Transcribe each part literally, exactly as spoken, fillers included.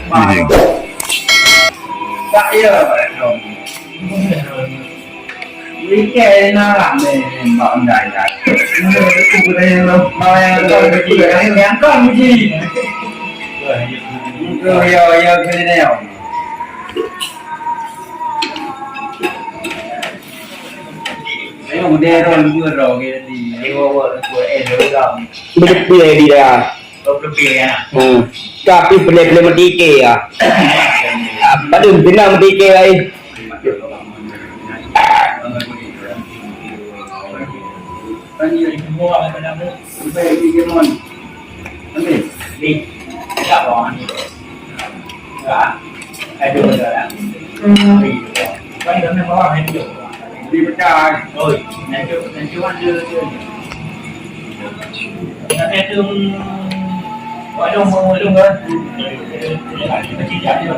Pak, ya. Weekend na ramai bak undai-undai. Yang kau muji. Ya, ya, kena ya. Ayo, udah roh, dua roh, kita di. Ayo, awak, dua, eh, dua roh. Betul, dia. Hmm. Tapi boleh-boleh merdeka ya. Padahal benar merdeka lain. Di pecah. Oi, nanti, nanti ada, ada. Nanti tu, waduh, waduh, kan? Tidak ada.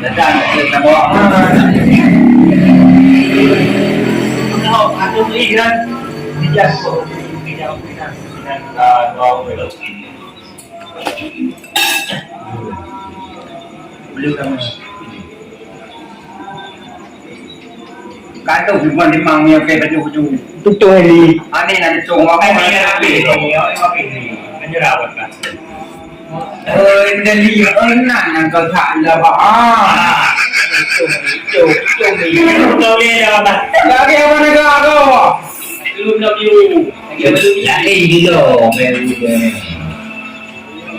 Datang, kita bawa. Tahu, aku beli, kan? Tidak, tidak, tidak, tidak, ah, dua orang. Beli kamu. Kacau cuma limang ni, okey, baju-baju. Tutup hari. Ani nak dicong, apa? Ani nak habis, habis ni. Menyerah, kan? Eh, benda ni, eh, nak yang kau tak lah, bah. Ah. Cong, cong, cong ni. Kau ni dah, bah. Lagi apa negara kau? Belum lagi. Lagi belum. Lagi juga, baru ni.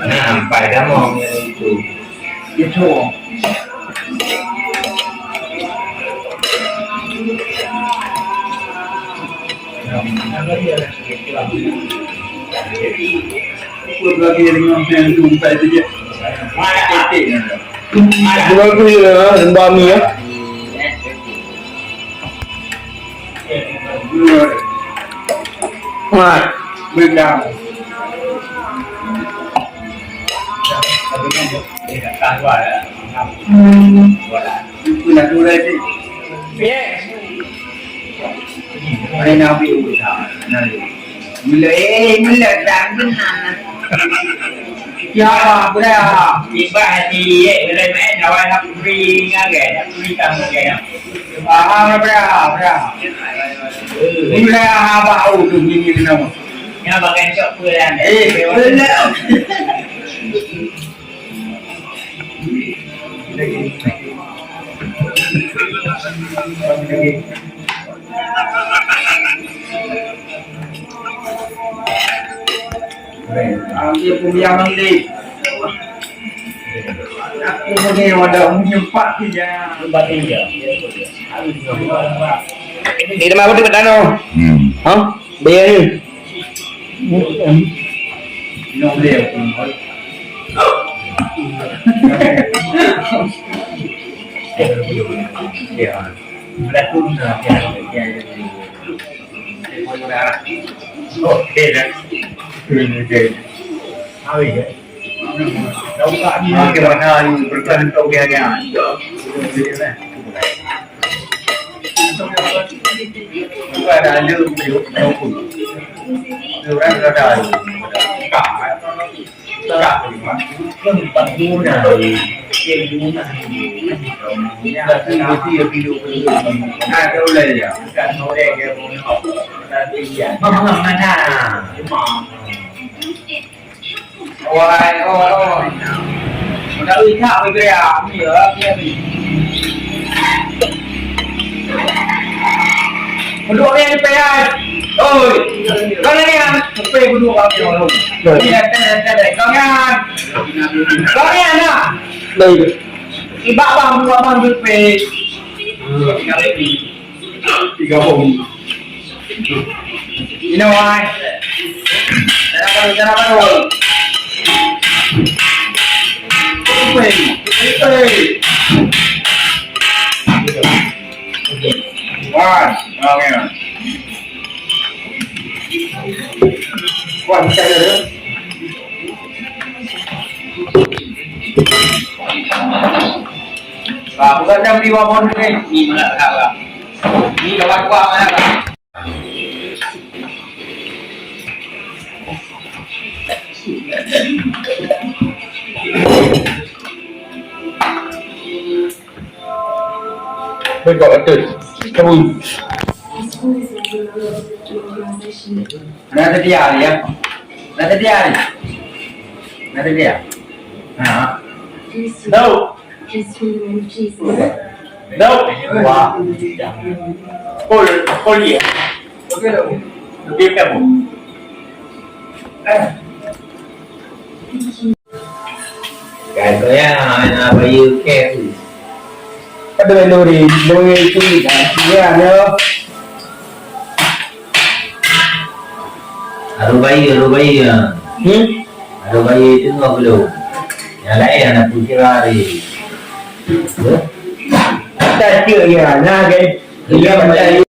Nah, sampai dah mau ni itu. Itu. Berlaku ya, lembah ni ya. Mat. Mula, eh, mula tak benar. Ya, benar. Tiba hati, eh, benar, eh, kawan nak beri ngagai, nak beri kamu ngagai. Paham lah, bra, bra. Mula abah tu nini nama. Nya bagai cok pula. Eh, betul lah. Ambil pun yang ambil. Aku punya wadah punya empat tiga. Empat tiga. Ini mah aku dapat dano. Hmm. Hah? Bayar ni. Minum dia. Ya. Berlaku ni lah. Ya, ya, ya. Oh, okey dah. Okey, okey. Habis, ya? Okey, mana ni? Berkah untuk dia, dia. Bukan ada anda, dia pun. Dia orang ada. Tak. Tak. Yang tak guna. Yang guna. Yang tak guna, dia hidup. Ada orang ya. Bukan orang yang guna. Tapi ya. Mama mana? Mama. Wahai, oh, oh. Udah lihat, Bibia. Ni, ya, ni, ni. Duduk ni, Bibia. Oi. Kau ni, kan? Sampai duduk, kau ni, orang. Ni, dah, dah, dah, dah. Kau ni, kan? Kau ni, anak. Baik. Ibak bang, dua bang, Bibia. Tinggal lagi. Tiga boh. Ini, wai. Cara baru, cara baru. Wai, oke. Wah, bisa ya, ya. Wah, bukan jam lima pun ni. Ni mana tak lah. Ni lewat kuah mana lah. Bengkok betul. Kamu. Ada dia ya. Ada dia ni. Ada dia. Ha. Tahu. Tahu. Wah. Kol, kol dia. Lebih kamu. Kai kau ya, na bayu ke. Ada lori, lori tu ni kan. Ya, ya. Aduh bayu, aduh bayu ya. Hmm? Aduh bayu itu nggak belum. Yang lain anak pun kira hari. Kita cek ya, nah kan. Iya, macam